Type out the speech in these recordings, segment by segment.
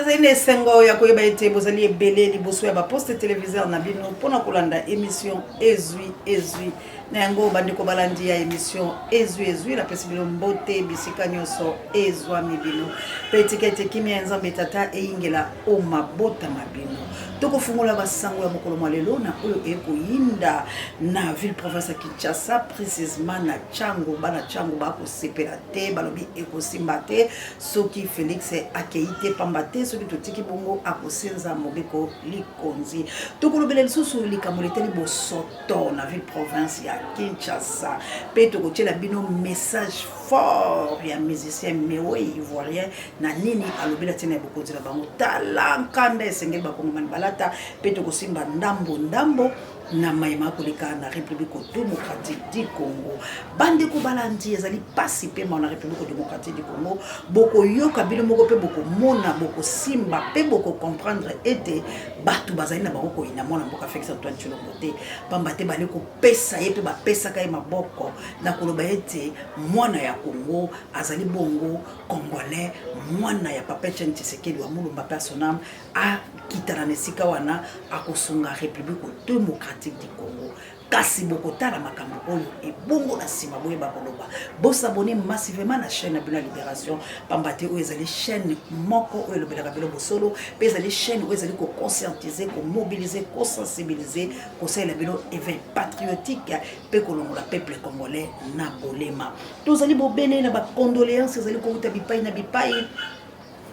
Nazali na esengo ya koyeba ete bozali ebele liboso ya baposte televiseur na bino mpo na kolanda emission Ezwi Ezwi. Na yango bandeko balandi ya emission Ezwi Ezwi, napesi bino mbote bisika nyonso ezwami bino, mpe tika ete kimia ya Nzambe Tata eyingela o mabota ma bino. Tokofungola basango ya mokolo mwa lelo na oyo ekoyinda na ville province ya Kinshasa, précisement na Tshangu. Bana Tshangu bakosepela te, balobi ekosimba te soki Felix akei te, pamba te soki totiki bongo akosenza mobeko likonzi. Tokolobela lisusu likambo litali bosoto na ville province ya Kinshasa, mpe tokotiela bino message fort ya musicien Mewe ivoirien na nini alobela ntina ya bokonzi na bango. Tala nkanda esengeli bakongomani balata, mpe tokosimba ndambo ndambo na maye makoleka na République démocratique du Congo. Bandeko balandi, ezali pasi mpe mawa na République démocratique du Congo. Bokoyoka bino moko mpe bokomona, bokosimba mpe bokocomprendre ete bato bazali na bango koyina mwana mboka Félix Antoine Tshilombo te, pamba te bali kopesa ye mpe bapesaka ye maboko na koloba ete mwana ya Congo azali bongo congolais, mwana ya papa Etienne Tshisekedi wa Mulumba mpe asonam akitana na esika wana akosunga République démocratique du Congo. Kasi bokotala makambo oyo ebongo na nsima boyeba koloba. Bosabone massivement na chaîne na bino ya Libération, pamba te oyo ezali chaîne moko oyo elobelaka bino bosolo, mpe ezali chaîne oyo ezali koconscientiser, komobiliser, kosensibiliser, kosalela bino éveil patriotique mpe kolongola peuple congolais na bolema. Tozali bobele na bacondoléance ezali kowuta bipai na bipai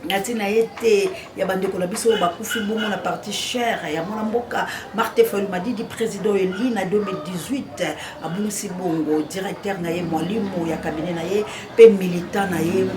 na ntina ete ya bandeko na biso oyo bakufi bongo na parti chere ya mwana mboka Martin Fayulu Madidi, président élu na 2018. Abungisi bongo directeur na ye, mwalimu ya cabinet na ye mpe militant na ye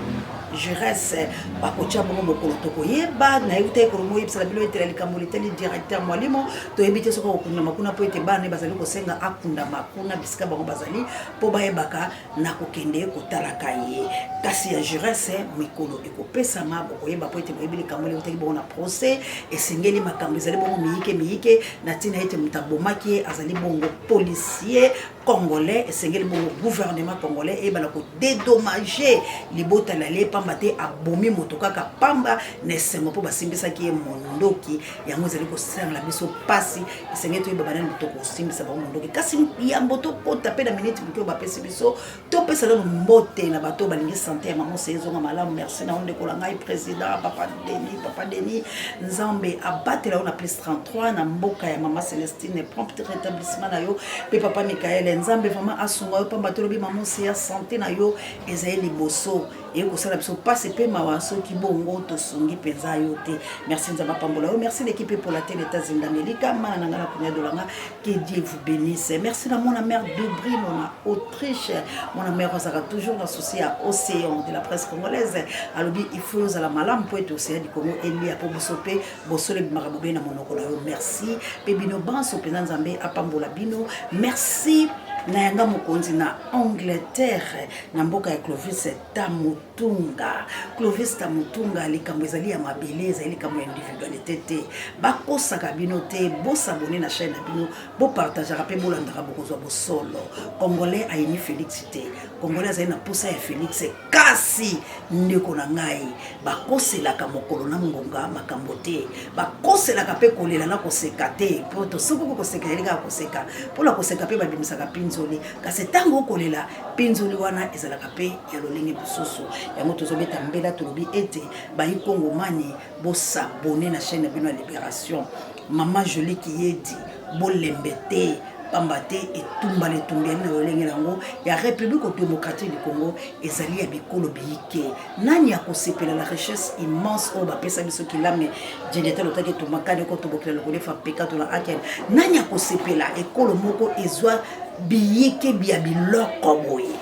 Jures. Bakotya bongo mokolo tokoyeba. Nayebi te ekolo moyebisaka bino ete na likambo litali directeur mwalimu, toyebi te soki akokundama kuna, mpo ete bana bazali kosenga akundama kuna bisika bango bazali mpo bayebaka na kokende kotalaka ye. Kasi ya Jures, mikolo ekopesama bokoyeba, mpo ete boyebi likambo eleutaki bongo na procès. Esengeli makambo ezali bongo miyike miyike na ntina ete moto abomaki ye azali bongo policier congolais. Esengeli bongo gouvernement congolais eyebana kodédommager libota na ye, pamba te abomi moto kaka pamba na esengo mpo basimbisaki ye mondoki. Yango ezali kosangela biso mpasi. Esengeli toyeba banani tokosimbisa bango mondoki. Kasi yambo tokota mpe na miniti moke oyo bapesi biso, topesa nano mbote na bato oyo balingi sante ya mama Ose ezonga malamu. Merci na yo ndeko na ngai président papa Denis. Papa Denis, Nzambe abatela yo na plus 33 na mboka ya mama Celestine, prompt rétablissement na yo. Mpe papa Michael, Nzambe vraiment asunga yo, pamba tolobi mama Ose ya sante na yo ezali liboso. Eye kosala biso mpasi mpe mawa soki bongo tosungi mpenza yo te. Merci, Nzambe apambola yo. Merci l'équipe epola te l'États-Unis d'Amérique, mana na ngai na kunya dolanga, que Dieu vous bénisse. Merci na mona mère Dubrino na Autriche, mona mère azalaka toujours na souci ya océan de la presse congolaise. Alobi il faut ozala malamu mpo ete océan du Congo elia mpo biso mpe bosolo ebimaka bobe na monoko na yo. Merci mpe bino banso mpenza, Nzambe apambola bino. Merci na yanga mokonzi na Angleterre, na mboka ya Clovis Tamutunga. Clovis Tamutunga, likambo ezali ya mabele, ezali likambo ya individualité te, bakosaka bino te. Bosabone na chaîne na bino, bopartageaka mpe bolandaka, bokozwa bosolo. Congolais ayini Félix te, congolais azali na posa ya Félix. Kasi ndeko na ngai, bakoselaka mokolo na ngonga makambo te, bakoselaka mpe kolela na koseka te, mpo to soki okokoseka ezali kaka koseka mpona koseka mpe babimisaka mpinzoli. Kasi ntango okolela, mpinzoli wana ezalaka mpe ya lolenge mosusu. Yango tozobeta mbela, tolobi ete bayi kongomani bosabone na chaîne na bino ya Libération. Mama Jolie Kiyedi, bolembe te, pamba te etumba na etumba yali na lolenge na yango ya République démocratique du Congo ezali ya bikolo biyike. Nani akosepela la richesse immense oyo bapesa biso? Kilame jeneta lotaki etumba kani kotobokela lokolefa peka to na aken. Nani akosepela ekolo moko ezwa biyike bya biloko boye,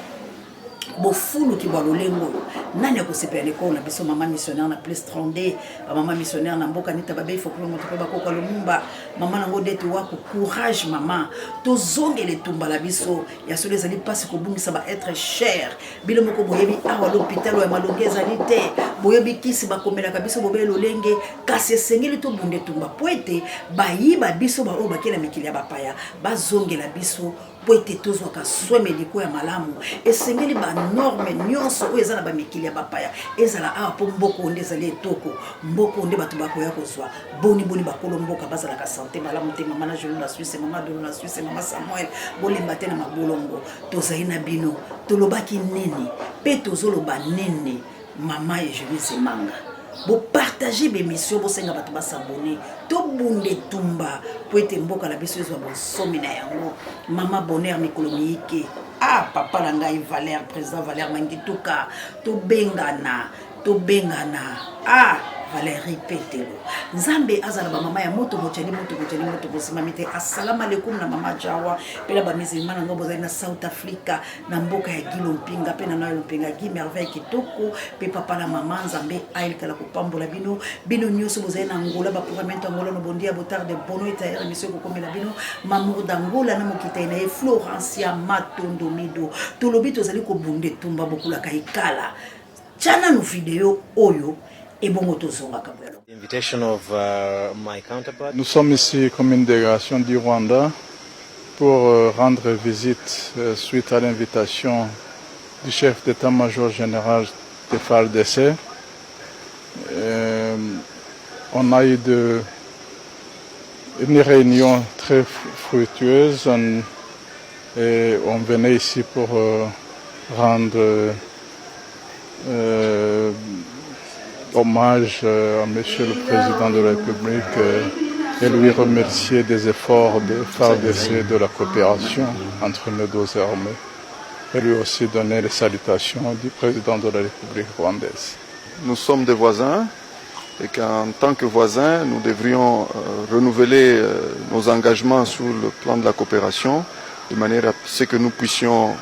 bofuluki bwa lolenge oyo? Nani akosepela na ekolo na biso? Mama missionnaire na plus 32, bamama missionnaire na mboka nita babei fokolo moto mpe bakoka Lumumba, mama nango dete wako. Courage mama, tozongela etumba na biso ya solo. Ezali mpasi kobungisa ba être cher. Bino moko boyebi awa lopitalo ya malongi ezali te, boyebi kisi bakomelaka biso bobele lolenge. Kasi esengeli tobunda etumba mpo ete bayiba biso, baoyo bakela mikili ya bapaya bazongela biso, mpo ete tozwaka soin médicaux ya malamu. Esengeli banorme nyonso oyo eza na bamikili. ya bapaya ezala awa mpo mboka oyo nde ezali etoko, mboka oyo nde bato bakoya kozwa. Boni boni bakolo mboka bazalaka sante malamu te. Mama na Julie na Suisse, mama Dolo na Suisse, mama Samuel, bolemba te na mabolongo, tozali na bino. Tolobaki nini mpe tozoloba nini? Mama Eugenie Zemanga, bopartage bemission, bosenga bato basabone, tobunda etumba mpo ete mboka na biso ezwa bonsomi na yango. Mama Bonheur mikolo miyike, ah papa na ngai Valère, président Valère Mangituka, tobengana tobengana ah Valérie Petelo. Nzambe azala ba mama ya moto mojali moto mojali moto bosimami te. Assalamu alaikum na mama Jawa pe na ba musulman na ngo bozali na South Africa na mboka ya Guy Lompinga pe na Noël Lompinga, Guy Merveille kitoko pe papa na mama. Nzambe ayelikala kopambola bino bino nyonso bozali na Angola, ba programme Angola no bondia botarde bono etayer émission ekokomela bino. Mamour d'Angola na mokita na ye Florencia Matondo Mido, tolobi tozali kobunda etumba bokulaka ekala. Tia nanu video oyo ebongo tozongaka boyalo. Invitation of my counterpart. Nous sommes ici comme une délégation du Rwanda pour rendre visite suite à l'invitation du chef d'état-major général des FARDC. On a eu une réunion très fructueuse et on venait ici pour rendre hommage à Monsieur le Président de la République et lui remercier des efforts des FARDC, de la coopération entre nos deux armées, et lui aussi donner les salutations du Président de la République rwandaise. Nous sommes des voisins et qu'en tant que voisins, nous devrions renouveler nos engagements sur le plan de la coopération de manière à ce que nous puissions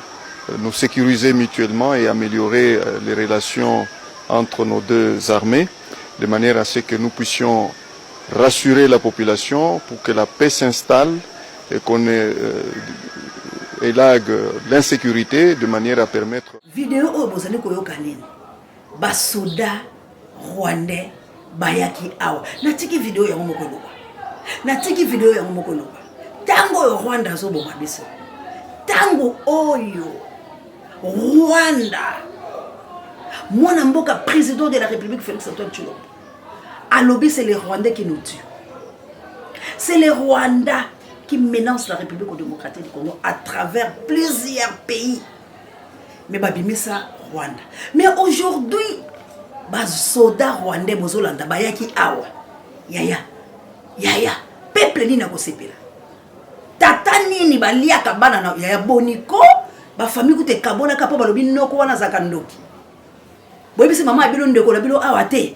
nous sécuriser mutuellement et améliorer les relations entre nos deux armées, de manière à ce que nous puissions rassurer la population pour que la paix s'installe et qu'on élague l'insécurité de manière à permettre... Vidéo oyo bozali koyoka nini? Basoda rwandais bayaki awa. Natiki video yango moko eloba. Natiki video yango moko eloba. Tango oyo Rwanda azoboma biso, tango oyo Rwanda, mwana mboka président de la République Félix Antoine Tshilombo alobi, c'est les Rwandais qui nous tuent, c'est les Rwandais qui menacent la République démocratique du Congo à travers plusieurs pays. Mais babimisa Rwanda. Mais aujourd'hui basoda rwandais bozolanda bayaki awa. Yaya, yaya, peuple nini akosepela? Tata nini baliaka bana na yaya boniko, bafamille kuta ekabonaka mpo balobi noko wana azalaka ndoki. Boyebisi mama ya bino, ndeko na bino awa te,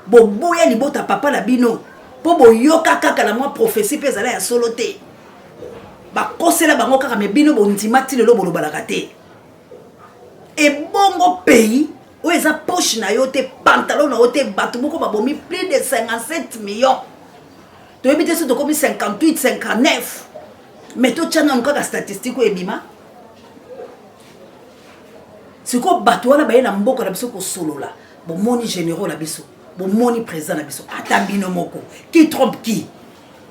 boboya libota papa na bino mpo boyoka kaka na mwa prophétie mpe ezala ya solo te, bakosela bango kaka, me bino bondima ti lelo bolobalaka te. Ebongo pays oyo eza poche na yo te, pantalon na yo te, bato moko babomi plus de 57 millions, toyebi te so tokomi 58 59, mais totya nanu kaka statistique oyo ebima sikoyo. Bato wana baye na mboka na biso kosolola, bomoni généraux na biso, bomoni président na biso, ata bino moko, qui trompe qui,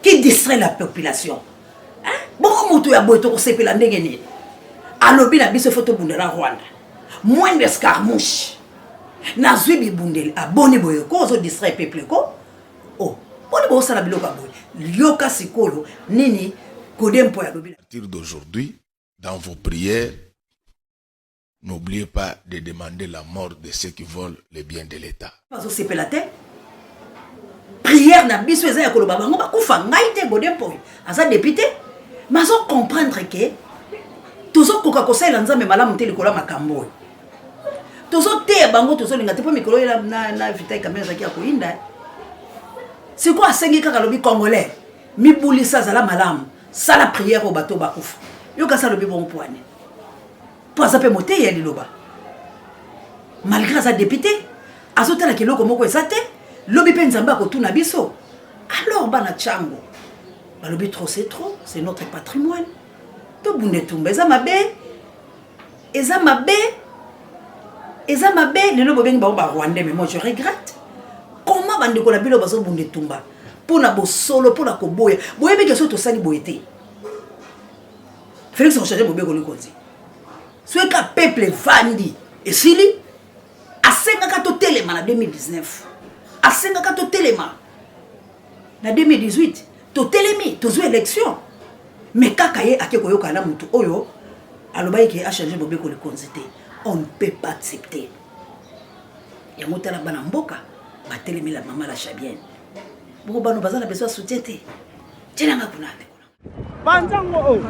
qui distrait la population? Bongo moto ya boye tokosepela ndenge nini? Alobi na biso faut tobunda na Rwanda, moindre escarmouche nazwi bibundeli. Aboni boye ko ozodistraire peuple ko oh, mponi bosala biloko ya boye. Yoka sikoyo nini Godé Mpoy alobi. À partir d'aujourd'hui, dans vos prières, n'oubliez pas de demander la mort de ceux qui volent les biens de l'État. Bazosepela te. Prière na biso eza ya koloba bango bakufa. Ngai te, Godé Mpoy aza député, mais azocomprendre ke tozokoka kosalela Nzambe malamu te likolo ya makambo oyo tozoteya bango, tozolinga te mpo mikolo oyo na Vital Kamerhe ezalaki ya koyinda. Sikoyo asengi kaka, alobi: "Congolais, mibulisa, azala malamu, sala prière oyo bato bakufa." Yo kasi alobi bongo mpo ani? Mpo aza mpe moteyi ya liloba, malgré aza député, azotalaka eloko moko eza te. Lobi mpe Nzambe akotuna biso. Alors bana Tshangu balobi: "Trop, c'est trop, c'est notre patrimoine, tobunda etumba." Eza mabe, eza mabe, eza mabe. Lelo bobengi bango Barwandais, mais moi je regrette comment bandeko na bino bazobunda etumba mpona bosolo, mpona koboya. Boyebi ke soki tosali boye te, Félix akochange mobeko likonzi. Soki ka peuple evandi, esili. totelema na 2019, asengaka totelema na 2018, totelemi, tozwi élection, mais kaka ye ake koyokana na motu oyo alobaki ke achange mobeko likonzi te. On ne peut pas accepter yango. Tala bana mboka batelemela mama la Chabienne. Bongo bano baza na besoin ya soutien te. Tielanga kuna, ndeko. Panzango oyo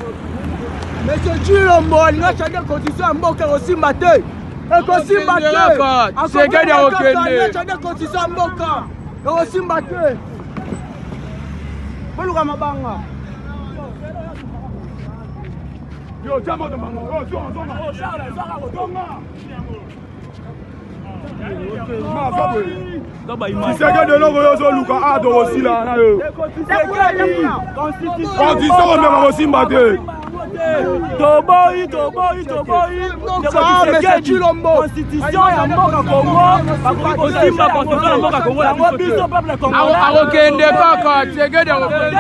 Monsieur Tshilombo alinga changer constitution ya mboka, ekosimba te, ekosimba te. Tshisekedi akokende. Changer constitution ya mboka ekosimba te. Boluka mabanga. Yo, tiens, moto bango. Oh, zonga, zonga. Oh, Charles, zonga, zonga. Tshisekedi, eloko oyo ozoluka a tokosila na yo. Constitution komema kosimba te. Toboyi, toboyi, toboyi. Constitution ya mboka Congo bakoki kosimba constitution ya mboka Congo yango biso peuple congolais. Akokende kaka, Tshisekedi akokende.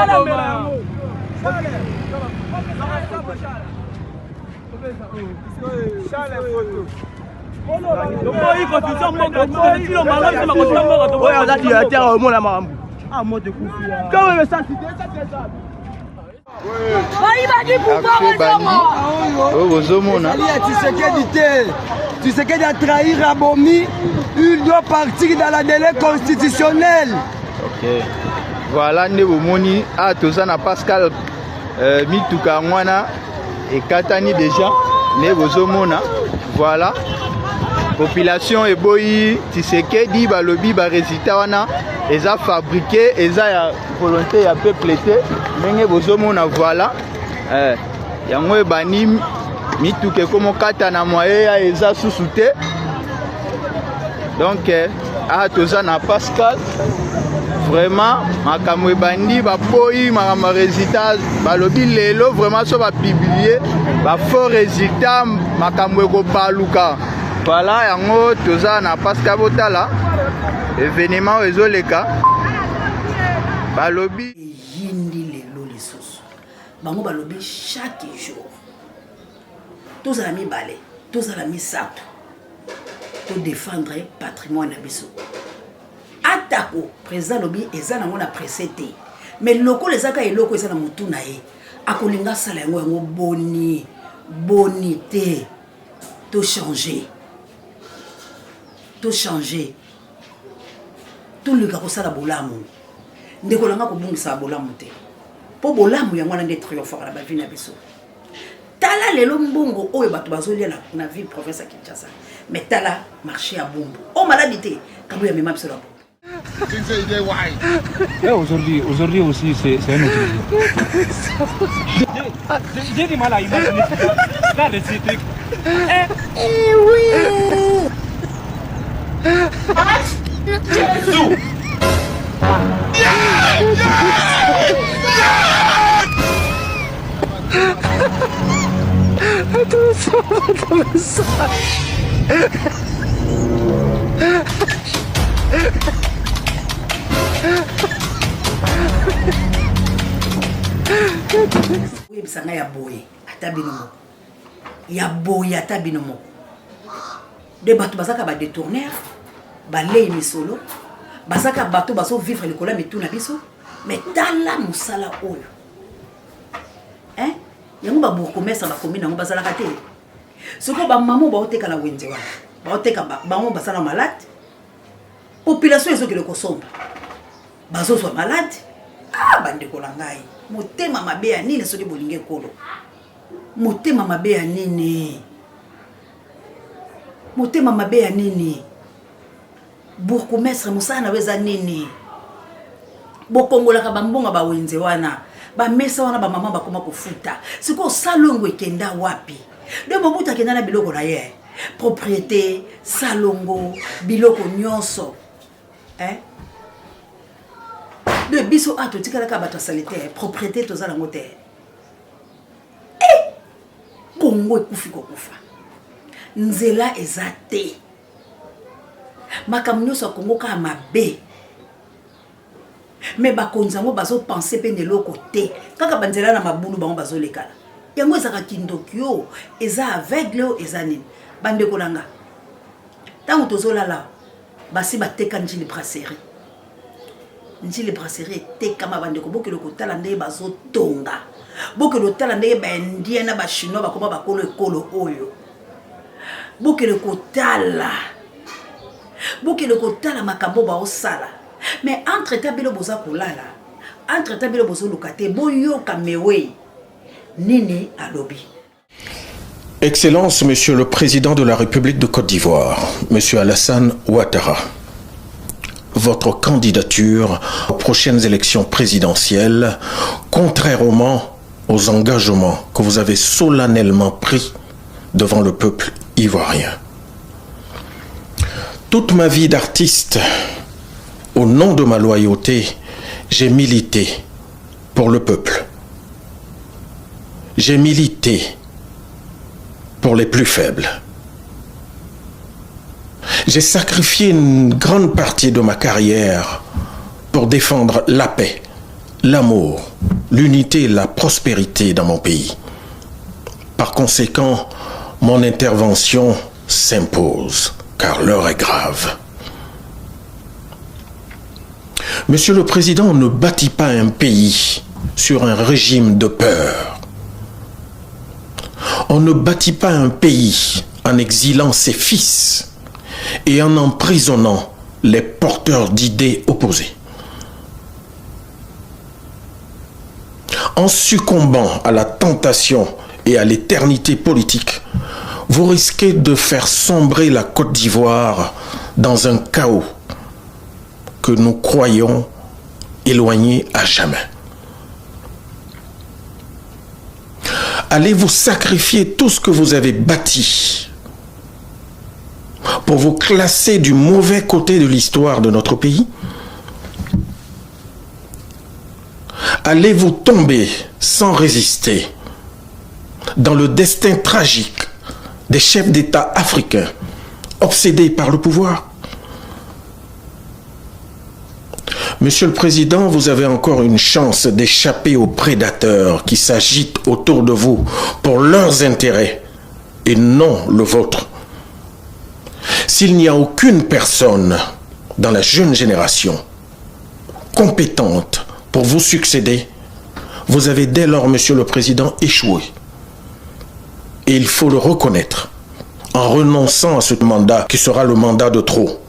Toboyi constitution mboka Tshilombo. Oyo aza directeur, omona makambo Oyo bozomona ya Tshisekedi te. Tshisekedi a trahir, abomi, il doit partir dans la délai constitutionnel. Ok, voilà, nde bomoni a toza na Pascal. Mituka yango wana ekatani déjà, nde bozomona. Voilà, population eboyi Tshisekedi, balobi baresultat wana eza fabriqué, eza ya volonté ya peuple te, ndenge bozomona. Voilà, yango ebandi, mituka ekomokata na moye ya eza susu te. Donc awa toza na Pascal. Vraiment makambo ebandi, baboyi makambo ya résultat. Balobi lelo vraiment so bapublier bafaux résultat, makambo ekobaluka. Voilà, yango toza na Pascal. Botala événement oyo ezoleka, balobi Eyindi lelo lisusu. Bango balobi chaque jour tozala mibale, tozala misato, todéfendre patrimoine na biso. Atako président alobi eza nango na presse te, mais lokola ezaka eloko eza na motu na ye, akolinga asala yango. Yango boni boni te, tochange, tochange, toluka kosala bolamu. Ndeko nanga, kobungisaka bolamu te, mpo bolamu yango wana nde triomphaka na bavie na biso. Tala lelo mbongo oyo bato bazolia na ville province ya Kinshasa, mais tala marché ya Bumbu oyo maladi te. Kabuya amema biso na Bumbu. Aujourd'hui, aujourd'hui aussi, c'est un autre jour. J'ai du mal à imaginer. Là, les trucs. Eh oui. Jésus. Yeah! Yeah! Attends ça, attends ça. Oyebisa ngai ya boye, ata bino moko ya boye, ata bino moko de bato bazaka badétourner, balei misolo, bazaka bato bazovivre likolo ya mitu na biso. Mais tala mosala oyo, hein? Yango babourgmestre bakomi nango bazalaka te. Sikoyo bamama baoteka na wenze wana, baoteka bango baza na malade, population ezokende kosomba, bazozwa malade. Ah, bandeko na ngai, motema mabe ya nini? Soki bolingi ekolo, motema mabe ya nini? Motema mabe ya nini? Bourgmestre, mosala na yo eza nini? Bokongolaka bambongo bawenze wana, bamesa wana, bamama bakoma kofuta. Sikoyo salongo ekenda wapi? Donc Mobutu akenda na biloko na ye, propriété, salongo, biloko nyonso, eh? De biso a totikalaka bato asali te, propriété toza nango te. Eh! Kongo ekufi kokufa, nzela eza te, makambo nyonso ya Kongo kaka mabe. Mais bakonzi yango bazopenser mpe na eloko te, kaka banzela na mabulu bango bazolekana. Yango ezalaka kindoki oyo eza aveugle oyo eza nini? Bandeko na nga, ntango tozolala Basi bateka Ndjili Brasserie. Ndjili Brasserie etekama bandeko, bokende kotala ndenge bazotonga, bokende kotala ndenge ba indien na ba chinois bakoma bakolo ekolo oyo, bokende kotala, bokende kotala makambo baosala. Mais entre temps bino boza kolala, entre temps bino bozoluka te, boyoka Mewei nini alobi. Excellence, Monsieur le Président de la République de Côte d'Ivoire, Monsieur Alassane Ouattara, votre candidature aux prochaines élections présidentielles, contrairement aux engagements que vous avez solennellement pris devant le peuple ivoirien. Toute ma vie d'artiste, au nom de ma loyauté, j'ai milité pour le peuple. J'ai milité pour les plus faibles. J'ai sacrifié une grande partie de ma carrière pour défendre la paix, l'amour, l'unité et la prospérité dans mon pays. Par conséquent, mon intervention s'impose, car l'heure est grave. Monsieur le Président, on ne bâtit pas un pays sur un régime de peur. On ne bâtit pas un pays en exilant ses fils et en emprisonnant les porteurs d'idées opposées. En succombant à la tentation et à l'éternité politique, vous risquez de faire sombrer la Côte d'Ivoire dans un chaos que nous croyons éloigné à jamais. Allez-vous sacrifier tout ce que vous avez bâti pour vous classer du mauvais côté de l'histoire de notre pays? Allez-vous tomber sans résister dans le destin tragique des chefs d'État africains obsédés par le pouvoir? Monsieur le Président, vous avez encore une chance d'échapper aux prédateurs qui s'agitent autour de vous pour leurs intérêts et non le vôtre. S'il n'y a aucune personne dans la jeune génération compétente pour vous succéder, vous avez dès lors, Monsieur le Président, échoué. Et il faut le reconnaître en renonçant à ce mandat qui sera le mandat de trop.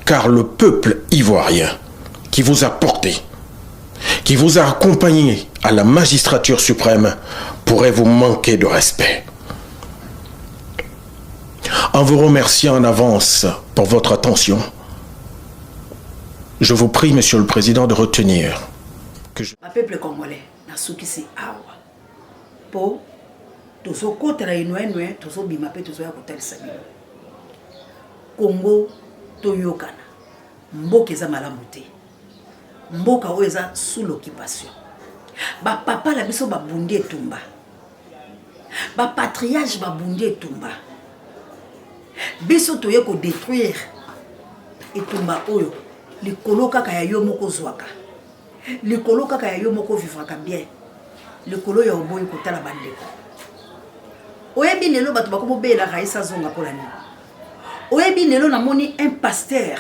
Car le peuple ivoirien qui vous a porté, qui vous a accompagné à la magistrature suprême, pourrait vous manquer de respect. En vous remerciant en avance pour votre attention, je vous prie, Monsieur le Président, de retenir que je... Peuple congolais, nasukisi awa po tozokotela inwenwe, tozobima mpe tozoya kotalisa bino Congo. Toyokana, mboka eza malamu te, mboka oyo eza sous l'occupation. Bapapa na biso babundi etumba, bapatriage babundi etumba, biso toye kodétruire etumba oyo likolo kaka ya yo moko ozwaka, likolo kaka ya yo moko ovivraka bien, likolo ya oboyi kotala bandeko. Oyebi lelo bato bakomobela Raïs azonga mpola nini? Oyebi lelo namoni un pasteur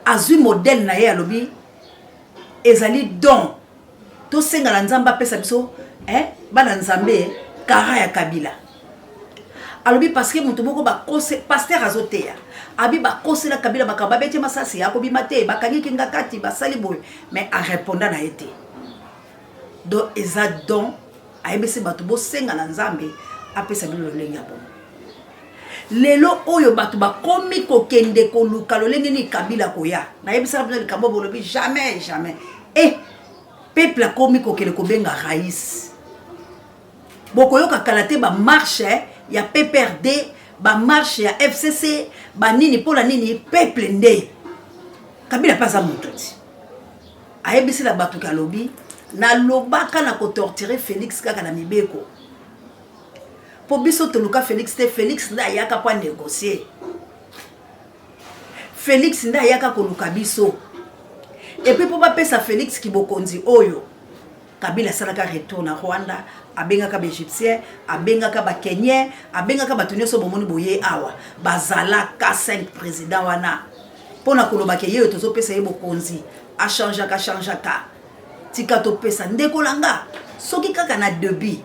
azwi modèle na ye, alobi ezali don tosenga na Nzambe apesa biso bana Nzambe kara ya Kabila. Alobi parce que moto moko bakose, pasteur azoteya abi bakosela Kabila makambo, babeti masasi akobima te, bakangi kinga kati, basali boye, mais areponda na ye te. Donc eza don, ayebisi bato bosenga na Nzambe apesa bino lolenge ya bongo. Lelo oyo bato bakomi kokende koluka lolenge nini Kabila koya. Nayebisaka bino likambo, bolobi jamais jamais. E peuple akomi kokende kobenga Raïs. Bokoyoka kala te bamarche ya PPRD, bamarche ya FCC, banini mpona nini? Peuple nde Kabila mpe aza moto ti ayebisi na bato ke alobi nalobaka na kotorture Félix kaka na mibeko, mpo biso toluka Félix te. Félix nde ayaka mpo anégocie, Félix nde ayaka koluka biso. Et puis mpo bapesa Félix kibokonzi oyo. Kabila asalaka retour na Rwanda, abengaka ba Egyptiens, abengaka ba Kenyans, abengaka bato nyonso bomoni boye awa. Bazalaka 5 presidents wana. Mpo na koloba ke yeyo tozopesa ye bokonzi, achangeaka changeaka. Tika topesa ndeko na nga soki kaka na debut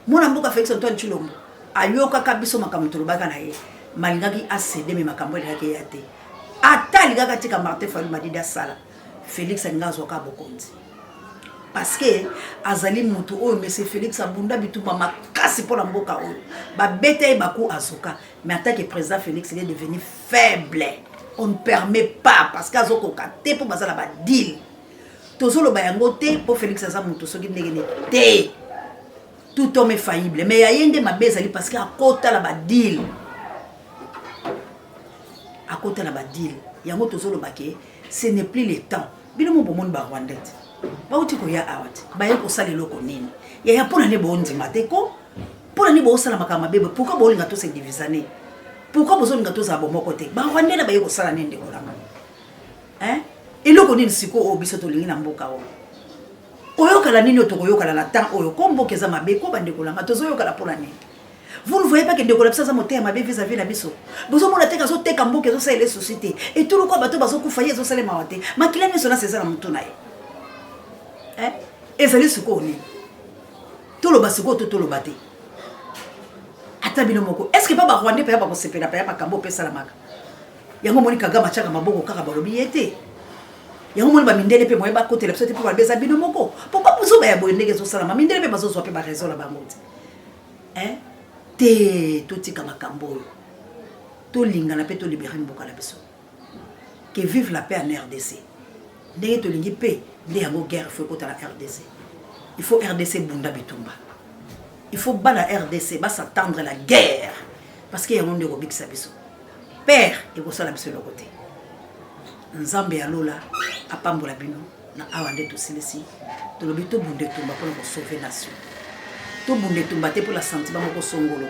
mwana mboka Felix Antoine Tshilombo ayokaka biso makambo tolobaka na ye, malingaki acede me makambo elingaki eya te. Ata alingaki atika Martin Fayulu Madidi asala, Felix alingi azwaka bokonzi parce que azali mutu oyo monsieur Felix abunda bitumba makasi mpo na mboka oyo babeta ye baku azoka. Mais en tant que président Felix, il est devenu faible, on ne permet pas parce que azokoka te mpo baza na ba deal. Tozoloba yango te mpo Felix aza mutu soki ndenge nini te, tout homme est faillible, mais ya ye nde mabe ezali parce que akota na ba deal, akota na ba deal. Yango tozoloba ke ce n'est plus le temps. Bino mo bomoni ba Rwandais te bauti koya awa te, baye kosala eloko nini yaya? Mpo na nde boondima te ko? Mpo na nini boosala makambo mabe boye? Pourquoi bolinga tose divisane? Pourquoi bozolinga tozala bomoko te? Ba Rwandais na baye kosala nini, ndeko nanga, hein? Eloko nini sikoyo oyo biso tolingi na mboka oyo? Koyokana nini oyo tokoyokana na temps oyo ko mboka eza mabe ko? Bandeko nanga, tozoyokana mpo na nini? Vous ne voyez pas que ndeko na biso aza motema mabe vis-à-vis na biso? Bozomona te azoteka mboka, ezosalela esusi te, etuluku bato bazokufa ye ezosalemawa te, makila nyonso nasi eza na motu na ye, eh? Ezali sikoyo nini toloba sikoyo to toloba te? Ata bino moko, est ce que pa Barwandais paya bakosepela paya makambo oyo esalamaka? Yango omoni Kagame atiaka maboko kaka, balobi ye te. Yango omoni bamindele mpe moye bakotela biso te mpo balobi eza bino moko, mpo babuzoba ya boye ndenge ezosalama, mindele mpe bazozwa mpe baraison na bango te, eh? Te, totika makambo oyo, tolingana mpe tolibere mboka na biso. Que vive la paix en RDC. Ndenge tolingi mpe nde yango. Guerre faut ekota na RDC. Il faut RDC bunda bitumba, il faut bana RDC bas'attendre la guerre, parce que yango nde ekobikisa biso. Père ekosala biso eloko te. Nzambe ya lola apambola bino. Na awa nde tosilisi. Tolobi tobunda etumba mpona kosauve nation, tobunda etumba te mpo na sentiment moko songolo.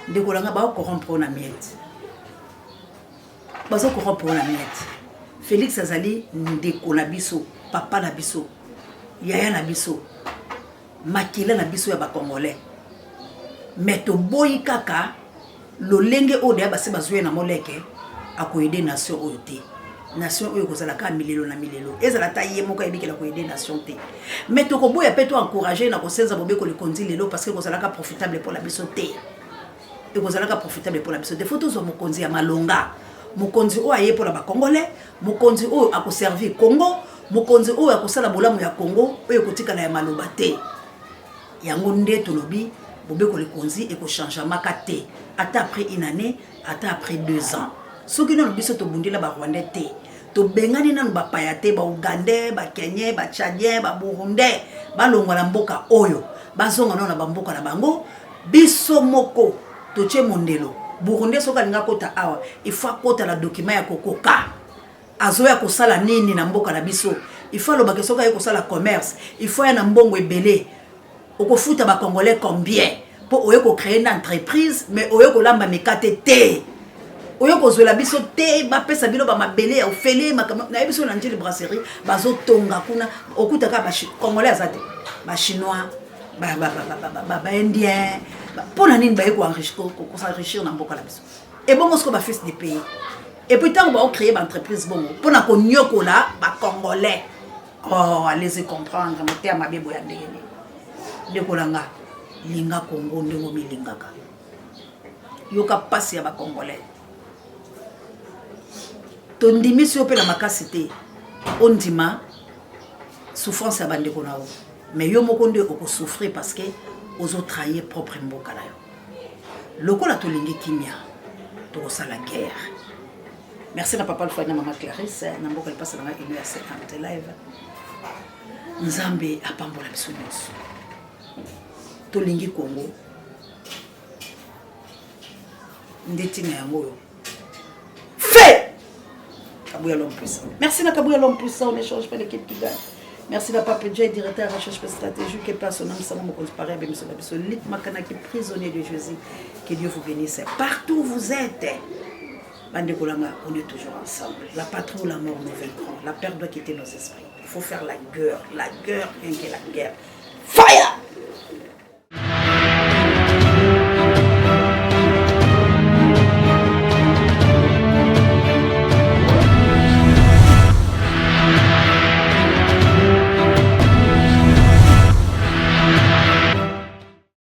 Ndeko nanga, baocorrompre na miete, bazocorrompre na miete. Félix azali ndeko na biso, papa na biso, yaya na biso, makila na biso ya Bacongolais, mais toboyi kaka lolenge oyo deya basi bazwi ye na moleke. Akoaider nation oyo te. Nation oyo ekozala kaka milelo na milelo. Ezala ata ye moko ayebikela koaider nation te, mais tokoboya mpe to encourage na kosenza bobeko likonzi lelo, parce que ekozalaka profitable mpo na biso te, ekozalaka profitable mpo na biso te. Faut tozwa mokonzi ya malonga, mokonzi oyo aye mpo na Bacongolais, mokonzi oyo akoservir Congo, mokonzi oyo akosala bolamu ya Congo oyo ekotikala ya maloba te. Yango nde tolobi bobeko likonzi ekochangeamaka te, ata après une année, ata après 2 ans. Soki nano biso tobundela Barwandais te, tobengani nano bapaya te, Baugandais, Bakenyen, Batchadien, Baburundais, balongwa na mboka oyo, bazonga nano na bamboka na bango. Biso moko totie mondelo. Burundais soki alingi akota awa, il faut akota na document ya kokoka. Azoya kosala nini na mboka na biso? Il faut alobaka soki aye kosala commerce, il faut aya na mbongo ebele. Okofuta Bacongolais combien mpo oye kocréer na entreprise? Mais oye kolamba mikate te, oye kozwela biso te. Bapesa bino bamabele ya ofele. Makambo nayebi biso na Njili Brasserie bazotonga kuna, okutaka Congolais aza te, Bachinois, Baindien. Mpo na nini baye kos'enrichir na mboka na biso? Ebongo sikoyo bafils de pays, et puis ntango baocréer baentreprise bongo mpona konyokola Bacongolais, oh, allez comprendre motema mabe boya ndenge nini. Ndeko na nga, linga Congo ndenge omilingaka. Yoka mpasi ya Bacongolais. Tondimisi yo mpe na makasi te ondima souffrance ya bandeko na yo, mais yo moko nde okosouffrir parce que ozotrahir propre mboka na yo. Lokola tolingi kimia, tokosala guerre. Merci na papa Alpha na mama Clarisse na mboka lipasa na ngai ino ya 50 live. Nzambe apambola biso nyonso. Tolingi Congo nde ntina yango oyo fait Kabouya l'homme puissant. Merci na Kabouya l'homme puissant, on n'échange pas l'équipe qui gagne. Merci na Pape Jay, directeur recherche stratégique et place son âme sama mokonzi pareil bémission na biso Lit Makanaki, prisonnier de Jésus. Que Dieu vous bénisse partout où vous êtes. Bandeko na nga, on est toujours ensemble. La patrie ou la mort, nous vaincrons. La peur doit quitter nos esprits. Il faut faire la guerre, la guerre, rien que la guerre. Fire!